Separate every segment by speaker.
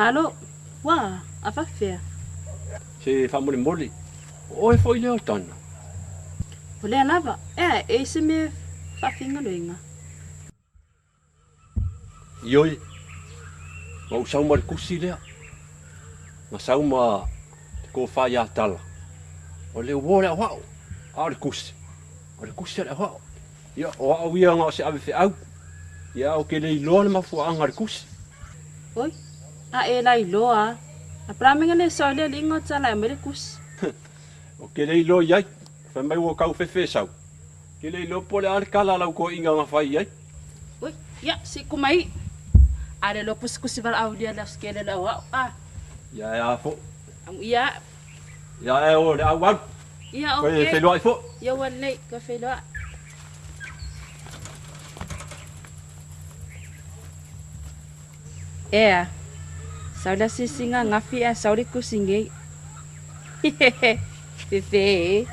Speaker 1: Malo, ua a faafefea?
Speaker 2: Se faamolemole, o oe foi lea o Donna.
Speaker 1: O lea lava, ea e i ai se mea e faafaigaluega.
Speaker 2: Ioe, na ou sau ma le tusi lea, na sau ma le tofa ia Tala, o le uo o le aoao, a o le tusi, o le tusi a le aoao. Ia, o au ia na o se avefeau, ia ou te le iloa le mafuaaga o le tusi.
Speaker 1: Oi, a e lailoa a. A pala mea le sao i le aliiga o Tala e aumai le tusi.
Speaker 2: Ou te le iloa i ai, fai mai ua tau fefe e sau. Ou te le iloa po o le a le tala a lau toeaina na fai i ai.
Speaker 1: Ui, ia, si ku mai. A le loa kusikusi valaaulia le aso kele le aoao, a.
Speaker 2: Ia e a fo.
Speaker 1: Amu ia.
Speaker 2: Ia e o le auau.
Speaker 1: Ia,
Speaker 2: ok. Koe feiloai fo.
Speaker 1: Ia ua lelei, koe feiloai. Ea, sau le asiasiga gafi ae sau le kusi nei. Fefe e.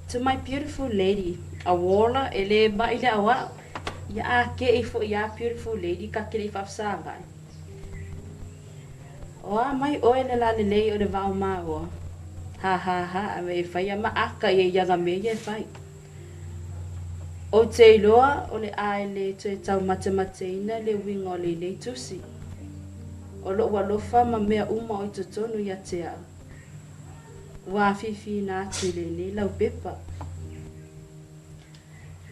Speaker 1: To my beautiful lady, a uola e le maʻi le aoao, ia a keʻi foʻi a beautiful lady ka ke le i faafesagaʻi. O a mai ʻoe le lalelei o le vao maoa. Ha ha ha, a me e fai a ma aka ia i aga mea ia e fai. Ou te iloa o le a e le toe taumatemateina le uiga o lenei tusi. O loʻu alofa ma mea uma o i totonu ia te au. Ua afifiina atu i lenei laupepa.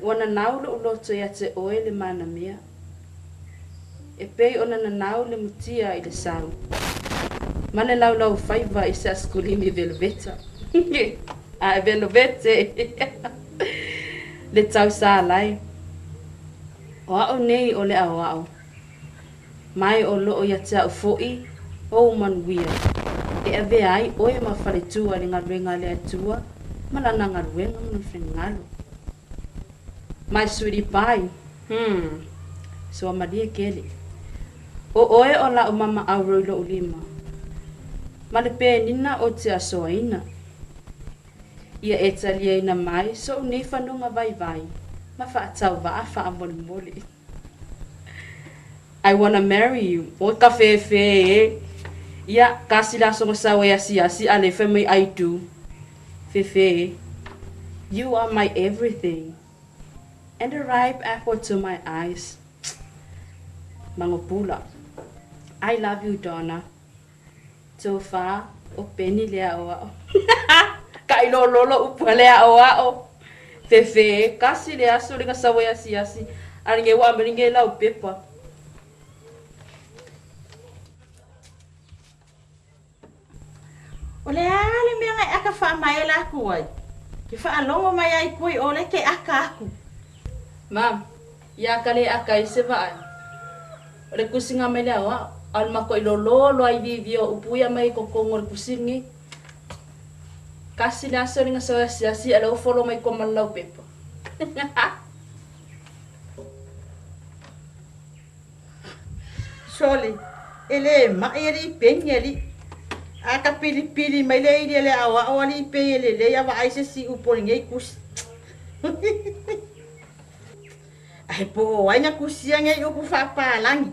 Speaker 1: Ua nanau loʻu loto ia te oe le manamea. E pei ona nanau le mutia i le sau. Ma le laulaufaiva i se asikulimi veloveta. A e velovete le tausalai. O aʻu nei o le aoao. Mai o loo ia te aʻu foʻi ou manuia, e avea ai oe ma faletua i le galuega a le Atua ma Lana galuega ma Lona finagalo. My sweetie pie, hmm, sua malie kele. O oe o laʻu mama auro i loʻu lima, ma le penina o te asoaina. Ia e taliaina mai soʻu nei fanuga vaivai ma faatauvaa faamolemole. I wanna marry you. Oi ka fefe e. Ia, kasi le aso sau e asiasi a le fai mai I do. Fefe e. You are my everything. And a ripe apple to my eyes. Mangopula. I love you, Donna. Tofa, o Penny le aʻoaʻo. Kaʻilololo upu a le aʻoaʻo. Fefe, kasi le aso le gasawa e asiasi, a le ua ameli lau pepa.
Speaker 3: O le a le mea na e aka faamaela aku ai? Ke faalogo mai ai kui o le ke aka aku.
Speaker 1: Mam, ia ka le aka i se vaai. O le kusiga mai le aoao, a o le makuaʻi lololo ai vivi o upu ia mai kokogo o le kusigi. Kasi le aso le gasau asiasi a le ufolo mai kua ma le laupepa.
Speaker 3: Sole, e le maʻi alii peni alii. A ka pilipili mai le ili a le aoao alii pei e lelei a vaai se si upu o lenei kusi. Ae po o ai na kusia nei upu faapalagi,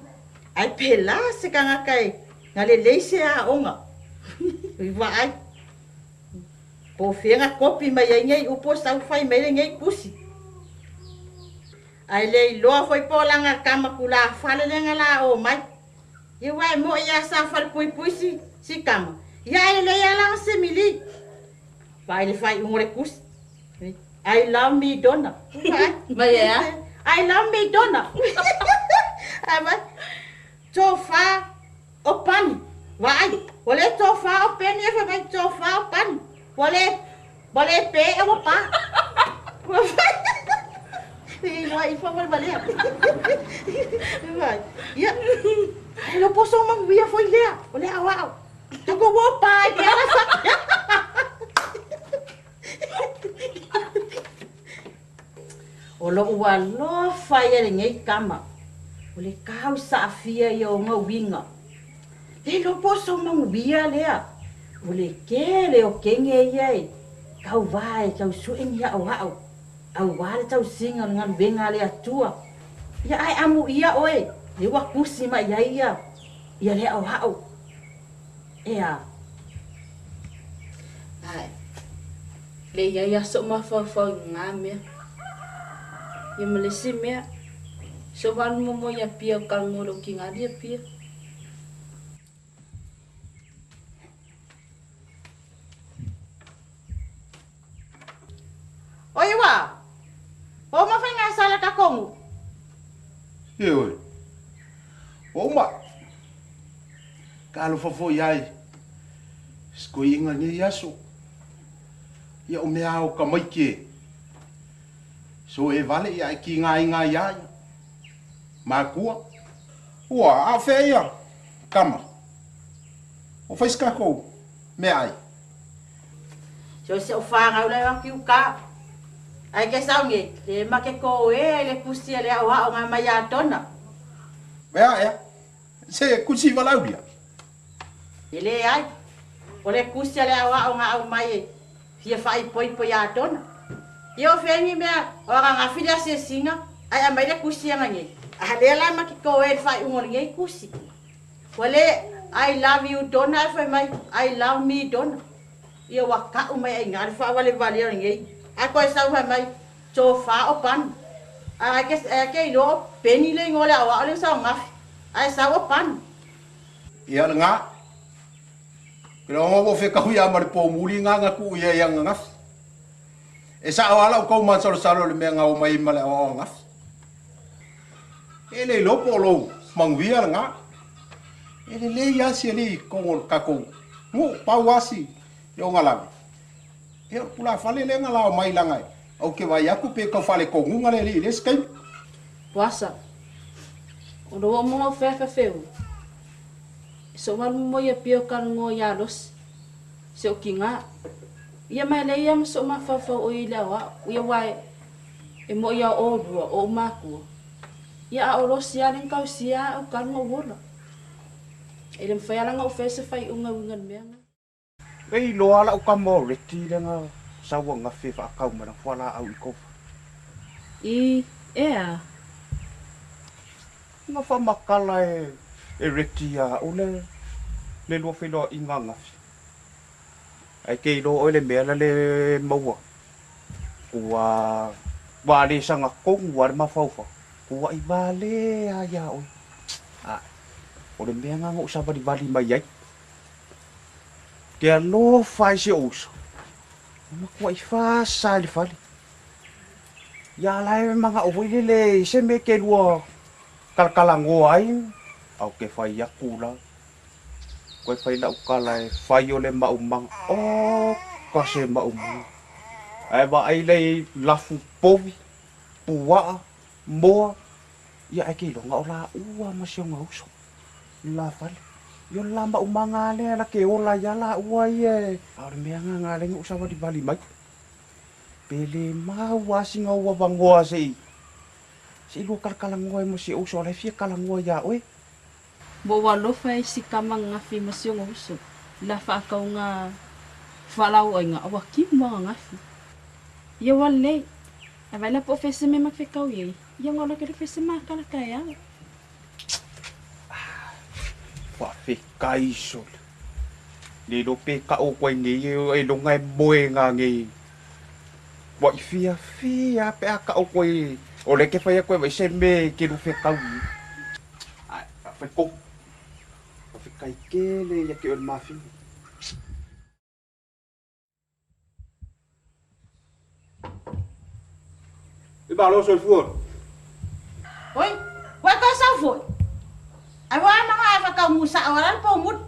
Speaker 3: ae pēlā se kanaka e na lelei se aoga. I vaai. Po o fea na kopi mai ai nei upu o sau fai mai lenei kusi. Ae le iloa foi po o lana tama tulafale lea na la o mai. Ia ua e moʻi ia sa falepuipui si, si tama. Ia ae lelei a lana semili. Vaai le faaiuga o le tusi. I love me Donna.
Speaker 1: Mai e a?
Speaker 3: I love me Donna. Ai vai. Tofa o pani. Vaai. Ua le tofa o peni e fai mai tofa o pani. Ua le ua le pe e ua pa. Iloa ifo ma le valea. Vai. Ia. Ai lo poso manuia foi lea. O le aoao. Tuku ua pa i ke ala fa. O loʻu alofa ia i lenei kama, o le kau saʻafia ia o ona uiga. Le iloa po o sou manuia lea, o le kele o kene ia e tauva e tau sue ni aʻoaʻo, auā le tausiga o le galuega a le Atua. Ia ae amuia ʻoe. Lea ua tusi mai i ai ia ia le aoao. Ea.
Speaker 1: Ae, le i ai a so'u mafaufau i gā mea. Ia ma le isi mea, se o alu muamua i Apia o kalagoa i lou kigali Apia.
Speaker 3: Oi ua! Ua uma faiga sala ka kongu.
Speaker 4: Ioe. Ua uma. Ka alofa foi ai sikoiga lenei aso. Ia o mea ao ka maike. So e vale ia e ki ngā inga ia ia. Makua. Ua, a o fea ia, kama. O fai se kakou meaai.
Speaker 3: So se o whāngau lai o ki uka. Ai ke sau nge, le ma ke ko e ai le kusi le au hao ngā mai a tona.
Speaker 4: Ea, ea. Se kusi walaulia.
Speaker 3: E le ai. O le kusi le au hao ngā au mai e fia whai poi poi a tona. Ia o whengi mea o anga ngā whiri a se singa, ai a mai le kusi anga nge. A le la ma ke ko e le whai ungo nge kusi. Ua le I love you Donna ae fai mai I love me Donna. Ia ua ka'u mai ai iga le fa'avalevale o lenei. Ae koe sau fai mai Sofa o Panu. Ae ke ae ke iloa o Penny le igoa o le aoao lea sa o gafi. Ae sau o Panu.
Speaker 4: Ia le ga. Ke logo ua fekahui a ma le pomuli ga ga kuu ia ia gagafi. E sa'o a la'u kou masalosalo i le mea ga o mai ai ma le aoao gagafi. E le iloa po o lou manuia lena. E lelei lava si alii i totonu o le tatou nuu, pau lava si ogalave. Ia o le tulafale lea na lao mai leaga ou te vaai atu pe tau faaletonuga le alii i le isi taimi.
Speaker 1: Puasa, O lou omoga o fea fefeu? E so walu mo ia pia o kalagoa iā Losi, se o kigā. Ia mai lea ia ma so'u mafaufau o ia i le aoao, ia ua e E moʻi a ʻolua, oʻu makua. Ia a ʻo Losi a le kausia aʻu kalu ma uola. E le mafai ala na ou faia se faaiuga uiga le mea na.
Speaker 5: E iloa la'u kama o Reti lea na sau angafi e fa'akau mai lana fualaau i Kofa.
Speaker 1: I, ea.
Speaker 5: Na fa'amakala e Reti ia a'u le le lua feiloaiga angafi. Ae ke iloa oe le mea la le maua Ua ua le sagatonu a le mafaufau, ua i vale a iā ʻoe. A o le mea lena na ou savalivali mai ai. Ke alofa ai si ou uso, ua matuaʻi fasa i le fale. Ia la e manaʻo foi lele i se mea ke lua kalakalanoa ai, a o ke fai aku la. Koe fai lau kala e fai o le maumaga, oka se maumaga. Ae vaai lea i lafu povi, puaa, moa, ia ae ke iloa o laua ma si ona uso i le la fale. Ia o le la maumaga lava lea la ke ola ai lava laua ia e. A o le mea lena na ala ai ona ou savalivali mai. Pe le mau lava sina ou avanoa se i se i lua kalakalanoa ai ma si ou uso, o la e fia kalanoa iā oe.
Speaker 1: Ua ou alofa e si kama gagafi ma si ona uso i la faakauga fualaauaiga a ua kimu a gagafi. Ia ua lelei, ae vaai la po o fea se mea ma fekau i ai, ia ona ola ke le fese ma kala taeao.
Speaker 5: Faafetai sole. Le iloa pe ka'o atu ai nei ailoga e moe ga nei ua i fiafia pe a ka'o atu ai o lea ke fai atu e vaai se mea e ke lua fekau i ai. Ae faafetai faafetai tele ia te oe le mafine.
Speaker 2: E malo soifua.
Speaker 3: Oi, ua e toe sau foi. Ai ua amanga ae whakaumu sa'o ala le pou mut.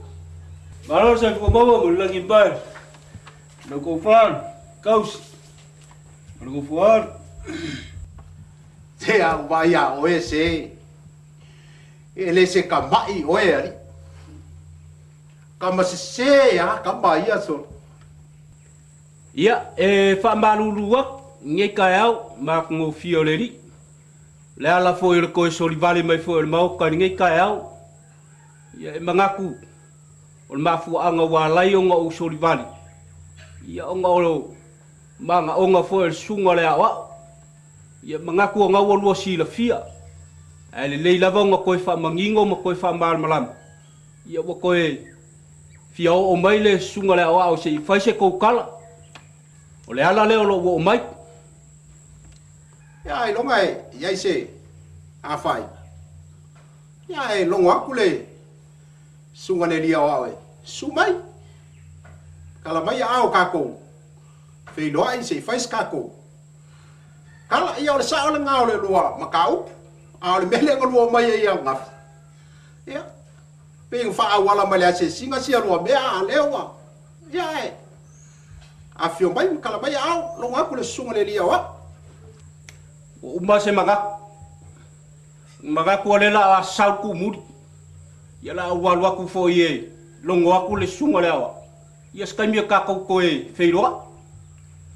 Speaker 2: Malo soifua maua mo le lagi pai. Lau kou whan, kausi. Ma le kou fualu.
Speaker 4: Se a vai a oe se. E le se kamaʻi oe alii. Kama sese a kama ia solo.
Speaker 2: Ia, e faamalulu atu i lenei taeao ma atogofie o le Alii. O le ala foi o le toe solivale mai foi o le Maota i lenei taeao, ia e manatu o le mafuaaga ua ala ai ona ou solivale, ia ona o manaoga foi o le susuga o le aoao. Ia manatu ona ua lua silafia, Ae lelei lava ona toe faamanino ma toe faamalamalama, ia ua toe fia oo mai le susuga i le aoao se i fai se tou tala. O le ala lea o lou oo mai.
Speaker 4: Ia ailoga e i ai se afaina. Ia e logo atu le susuga i le alii aoao e susu mai. Tala mai aao tatou feiloai se i fai se tatou tala. Ia o le sao lena o le lua mataupu, a o le mea lea na lua omai ai ananafi, ia pei na faaauala mai le asiasiga sia lua mea, a o lea ua, ia ae afifio mai ma tala mai aao, logo atu le susuga i le alii aoao.
Speaker 2: Ua uma se manatu. Manatu o lea la a sau le tuumuli. Ia la ou alu atu foi e logo atu le susuga i le aoao. Ia se taimi e tatou toe feiloai.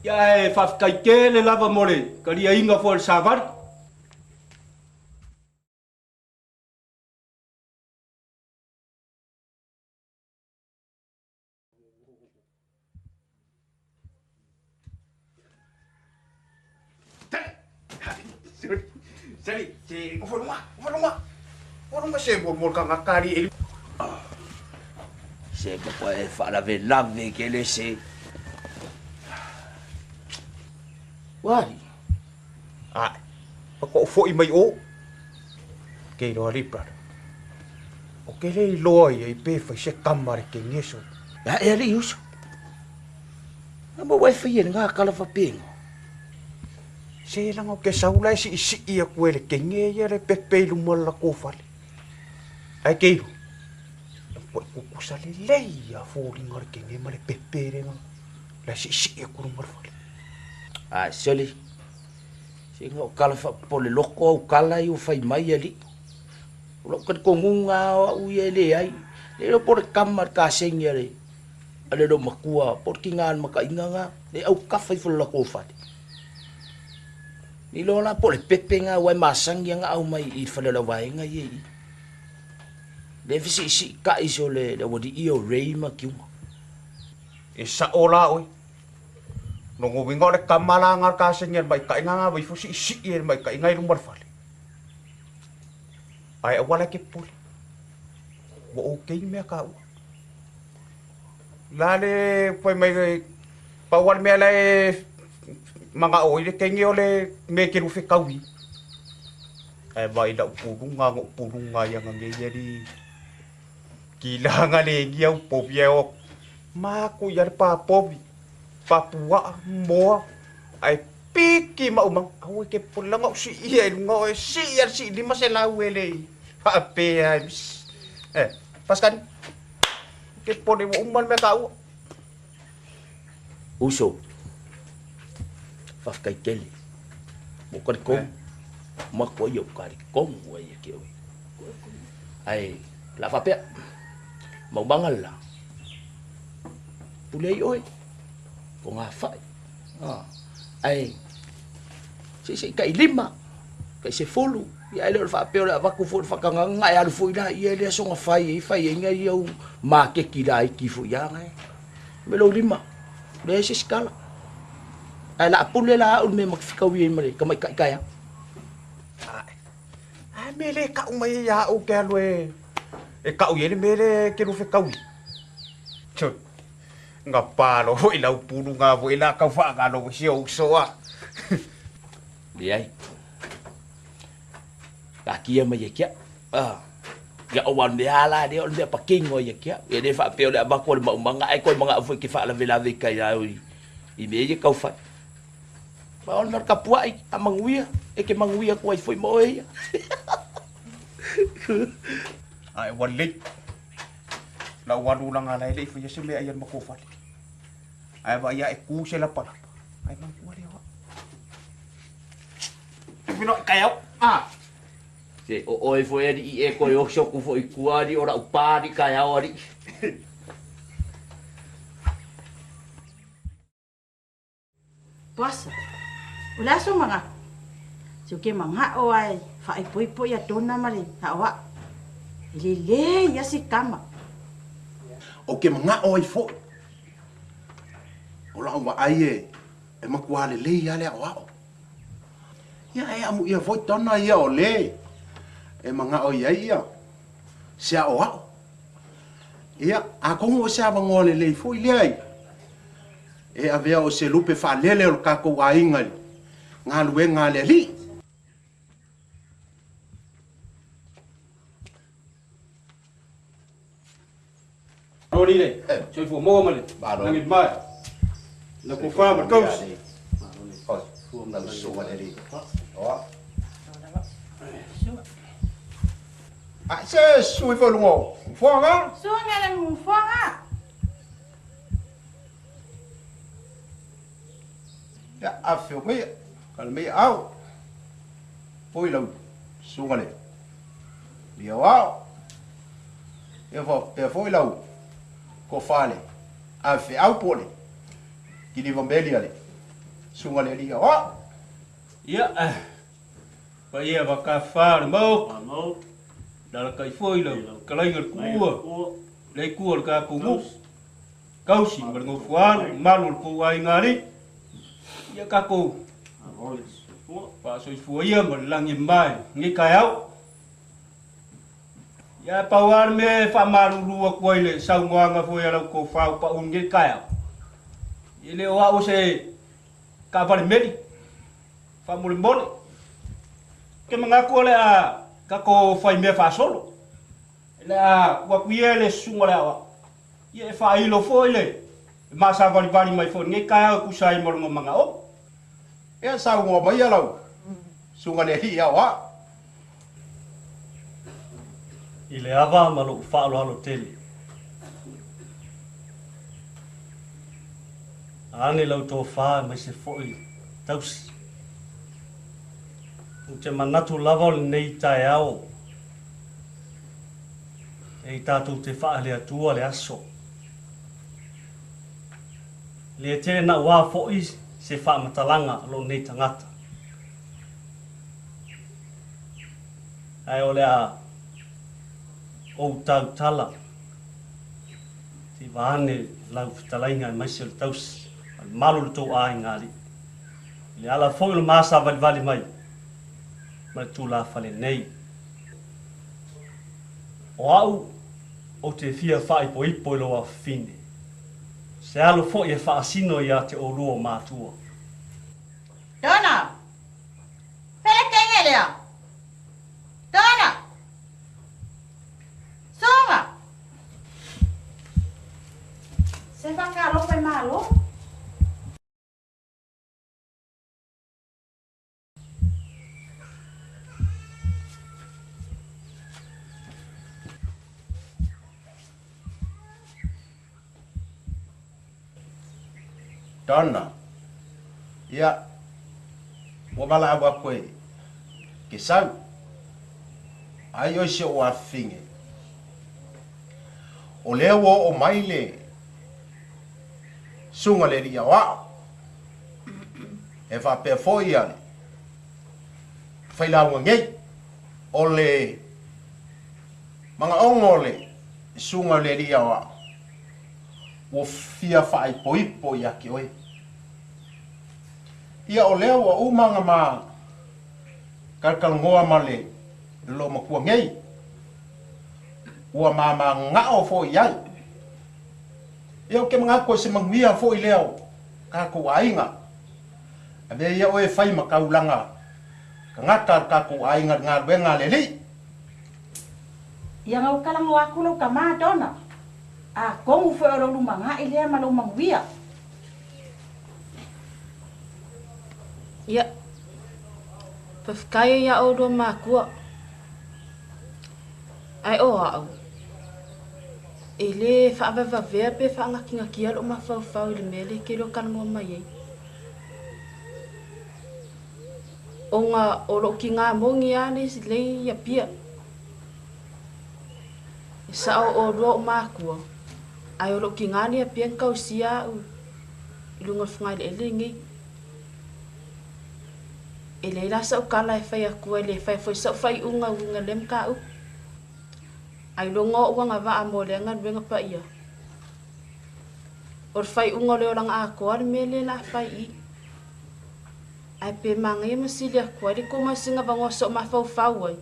Speaker 2: Ia ae faafetai tele lava mo le taliaina foi o le savali.
Speaker 5: Sali, se ofolonga, ofolonga. Ofolonga se mo mo ka ngakari e.
Speaker 6: Se mo e faalavelave ke le se. Wari.
Speaker 5: Ai, pa ko foi mai o. Ke iloa li brother. O ke le iloa ia i pe fai se kama le ke ngeso.
Speaker 6: Ia e ali uso. Na mo wai fai e ngā kala whapenga.
Speaker 5: Se langa o ke saula e si si ia kue le kenge ia le pepe i luma la kofale. Ai ke ilo. Po kukusa le lei a fōringa le kenge ma le pepe le nga. La si si ia kuru ma le fale.
Speaker 6: Ai, seli. Se nga o kala wha po le loko au kala i o whai mai ali. O lau kari kongunga o au ia le ai. Le lo po le kama le kasengi ale. Ale lo makua po ki ngā maka inga ngā. Le au kawha i folo la kōwhale. Ni lo la po le pepe ngā wai masangi nga au mai i whale la waenga i i. Le fisi isi ka iso le le wadi i o rei ma kiuma.
Speaker 5: E sa o la oi. No ngo winga o le kama la ngā kasengi al mai ka inga ngā wai fusi isi i mai ka inga i luma le fale. Ai a wala ke pole. Wa o kei mea ka ua. La le pai mai pa wale mea la e manga o i le kengi o le me ke rufe kaui. Ai vai la pulunga ngo pulunga ia ngange ia di. Kila nga le ngi au popi e o. Ma ku ia le pa popi. Pa pua moa. Ai piki ma umang. Au e ke pulanga o si ia i lunga o e si ia si lima se lau e le. Ha pe ai. Eh, paskan. Ke pole wo umal me ka ua.
Speaker 6: Uso. Whawhkai kele. Mo kari kong. Ma koa i au kari kong ua ia ke oe. Ai, la whapea. Mau manga la. Pule ai oe. Ko ngā whai. Ai, se se kai lima. Kai se folu. Ia ele o le whapea o le avaku fo le whakanganga e alu fo i la ia le asonga whai e whai e ngai au mā ke ki la i ki fo ia ngai. Me lo lima. Le se skala. Ai la pule la au me makifika ui mare ka mai kai kai.
Speaker 5: Ai. Ai me le ka mai ia au ke alu e. E ka ui le me le ke lu fe kaui. Tso. Nga palo i lau pulu nga vo i la kau wha nga lo si au soa.
Speaker 6: Le ai. Ka kia mai e kia. Ah. Ia o wan mea la le o le mea pakingo ia kia. E le wha peo le abako le maumanga ai koe manga afo ki wha la vela ve kai au i. I me ia kau whai. Ma o nor kapua ai a manguia. E ke manguia kua i foi mo e ia.
Speaker 5: Ai wan le. La walu la ngala le i foi se mea ia mako whale. Ai wa ia e ku se la pala. Ai mangua le wa. Pino kai au. Ah.
Speaker 6: Se o oe foi ari i e koe o soku foi kuari o rau pāri kai au ari.
Speaker 3: Pasa. O le aso manga. Se o ke manga o ai whae poi poi a tōna mare ha oa. E le le ia se kama.
Speaker 4: O ke manga o ai foi. O la wa ai e e makua le le ia le o ao. Ia e amu ia foi tona ia o le. E maga'o i ai ia se a'oa'o. Ia, atonu o se avanoa lelei foi lea i e avea o se lupe faalele o le tatou aiga i le galuega a le Alii.
Speaker 2: Malo alii le soifua maua ma le lagi mamae. La tofa ma le tausi.
Speaker 4: A se sui foi luga o nofoaga.
Speaker 3: Suaga le nofoaga.
Speaker 4: Ia, afifio maia, kala maia au. Poi lau susuga le Lioao. Ia faapea foi lau tofa le avefeau po o le kiliva meli a le susuga le alii aoao.
Speaker 2: Ia, paia vakafa o le Maota, lalata'i foi lau fetalaiga le Tuua, le Aitua o le tatou nuu, tausi ma le nofoalu, mamalu o le tou aiga alii. Ia tatou faasoifua ia ma le lagi e mamae i lenei taeao. Ia ae pau lava le mea e faamalulu atu ai i le saunoaga foi a lau tofa ua pau i lenei taeao, e le o au o se taavale meli, faamolemole. Ou te manatu o le a tatou faimea faasolo, o le a tuu atu ia i le susuga o le aoao, ia e faailo foi le masavalivali mai foi i lenei taeao e tusa ai ma lona manaoga.
Speaker 4: Ia saunoa mai ia lau susuga le alii aoao.
Speaker 7: I le ava ma lou faaaloalo tele. Aane lau tofa aemaise foi tausi. Ou te manatu lava o lenei taeao e i tatou te faaleatua le aso. E le tele naua foi se faamatalaga a lou nei tagata. Ae o le a ou tautala se i vaeane lau fetalaiga aemaise o le tausi ma le mamalu o le tou aiga alii. I le ala foi o le ma savalivali mai ma le tulafale nei. O au ou te fia faaipoipo i lou afafine, se alo foi e faasino ia te oulua o matua.
Speaker 3: Donna! Pele kenge lea! Donna! Songa! Se whakaalofa i Malo.
Speaker 4: Donna, Ia, ua valaau aku e ke sau. Ai oi si o'u afafine. O lea ua oo mai le susuga le alii aoao. E faapea foi a le failauga nei, o le magaoga o le susuga o le alii aoao, ua fia faaipoipo ia te oe. Ia o lea ua uma ona ma talatalanoa ma le loomatua nei, ua ma magao foi i ai. Ia ou te manatu o se manuia foi lea o tatou aiga. Avea ia oe e fai ma taulaga tagata a le tatou aiga i le galuega a le Alii.
Speaker 3: Ia na ou talanoa atu lou tama, Donna, atonu foi o lou lumana'i lea ma lou manuia.
Speaker 1: Ia, faafetai ai ia oulua matua. Ae o a'u, e lē faavavavea pe faanatinatia lo'u mafaufau i le mea lea e te iloa talanoa mai ai. Ona o lo'u tigā moni lava lea i Apia. E sa'o o oulua o'u matua, ae o lo'u tigā lea i Apia na tausia a'u i luga o le fogaeleele lenei. E leai la sa'u tala e fai atu ai, e le fai foi sa'u faaiuga e uiga i lea mataupu. Ailoga o'u agavaa mo lea galuega paia. O le faaiuga o le olaga atoa le mea lea o le a fai i i. Ae pe manaia ma sili atu ai le tou masiga vagoa so'o mafaufau ai.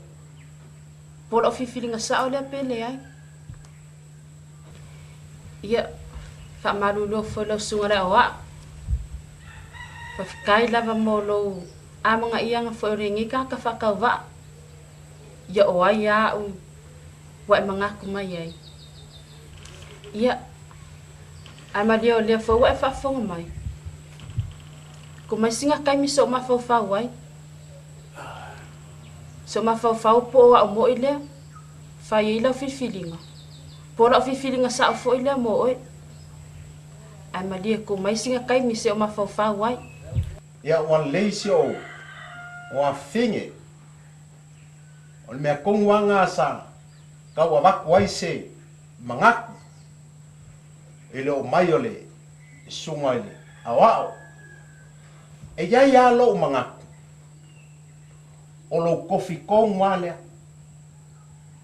Speaker 1: Po o lau filifiliga sa'o lea pe leai. Ia, faamalulu atu foi i lau susuga i le aoao. Faafetai lava mo lou amagaiaga foi o lenei tagata faatauvaa. Ia o ai a a'u ua e manatu mai ai. Ia, ae malie o lea foi ua e faafofoga mai. Ko mai sina taimi so'u mafaufau ai. So'u mafaufau po o a'u mo'i lea, fai ai lau filifiliga. Po o la'u filifiliga sa'o foi lea mo oe. Ae malie tuu mai sina taimi se'u mafaufau ai.
Speaker 4: Ia ua lelei si ou afafine. O le mea tonu lava lena sa tau avatu ai se manatu i le oo mai o le susuga i le aoao. E i ai lava lou manatu, o lou tofi tonu lava lea,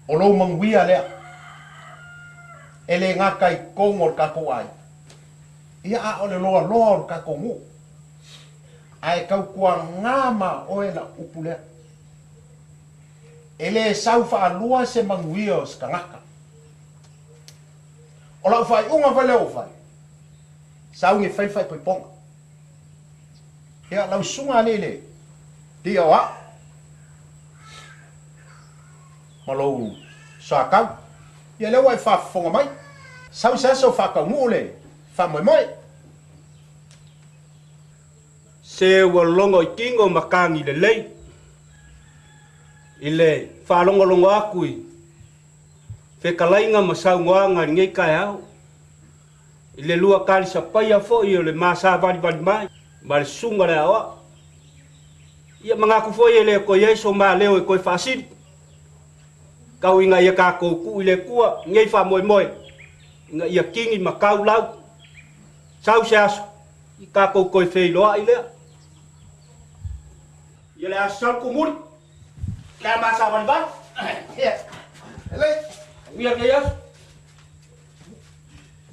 Speaker 4: o lou manuia lea, e le gata i totonu o le tatou aiga, ia a o le loaloa o le tatou nuu. Ae tautuana ma oe lau upu lea. E le sau faalua se manuia o se tagata. O lau faaiuga foi lea ua fai, sauni e fai le faaipoipoga. Ia, lau susuga alii le tia o au ma lou soatau. Ia lea ua e faafofoga mai, sau se aso faataunuu le faamoemoe.
Speaker 8: Se ua logo i tino matagi lelei i le faalogologo atu i fetalaiga ma saunoaga i lenei taeao, i le lua talisapaia foi o le ma savalivali mai ma le susuga i le aoao. Ia manatu foi e le toe i ai so ma leo e toe faasili, tau ina ia tatou tuu i le Atua lenei faamoemoe ina ia kini ma tau lau. Sau se aso i tatou toe feiloai lea. Ia le aso sau tumuli, le a ma savalivali.
Speaker 4: Ia, elei.
Speaker 8: Manuia lenei aso.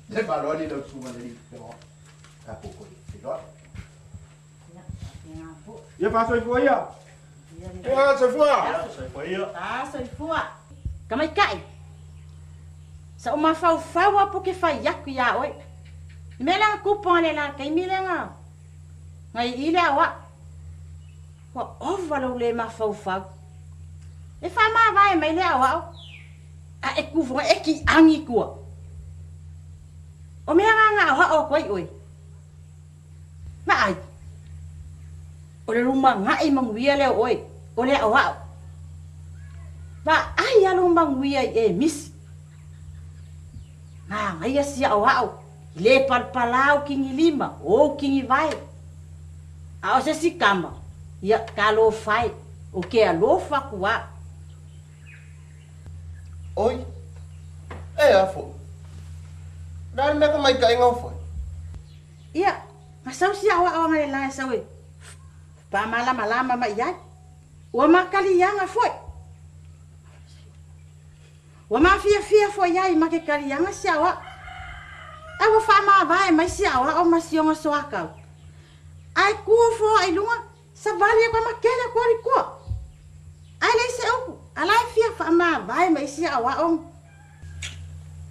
Speaker 4: Le malo alii lau susuga i le alii o tatou toe feiloai.
Speaker 8: Ia faasoifua ia.
Speaker 4: Ia soifua.
Speaker 7: Soifua ia.
Speaker 3: Soifua. Tamaita'i, sa ou mafaufau lava po ke fai atu iā oe. Le mea lea na tupu analeila i le taimi lea na na i'i le aoao. Ua ova lou le mafaufau. E faamavae mai le aoao a e tu foga e ki'agi i tua. O mea na na aoao atu ai oe. Vaai, o le lumana'i manuia lea o oe, o le aoao. Vaai lava lou manuia i e misi. Manaia si aoao, i le palapala ou kigilima, ou kigivae. A o se isi tama, ia, talofa e, ou te alofa atu lava.
Speaker 4: Oi, e a foi? O le a le mea ka maikaʻiga o fai?
Speaker 3: Ia, na sau si aoao analeila e sau e faamalamalama mai i ai. Ua makaliaga foi. Ua mafiafia foi ai ma ke kaliaga si aoao. Ae ua faamavae mai si aoao ma si ona soakau. Ae kua foa i luga, savali aku ai ma kele aku ali kua. Ae leai se upu, a la e fia faamavae mai si aoao.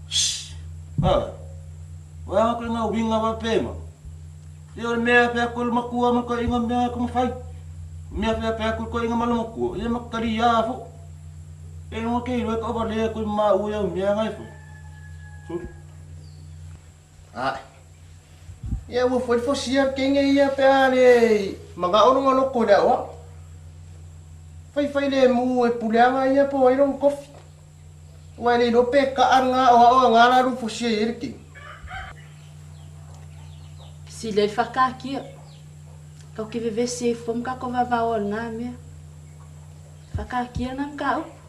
Speaker 9: Shh! Ha! Ua aga koe nga uiga wa pema. Ia o le mea pea koe le matua ma koe inga mea ko mawhai. Mea pea pea koe koe inga ma le matua. Ia ma kari ia fo. E longa ke iloa ka ova lea koe ma ua iau mea ngai fo. Suri.
Speaker 4: Ae. Ia ua foi fosia le kenge ia pe a le manao lona loko i le aoao. Faifai lemu e puleaga ia po o ai lona kofi. Aua e le iloa pe kaa lena aoao a nga la lu fosia i ai le kenge.
Speaker 1: Sili ai le faakaatia. Tatou te vevesi ai fua ma tatou vavao o lena mea. Faakaatia lena mataupu.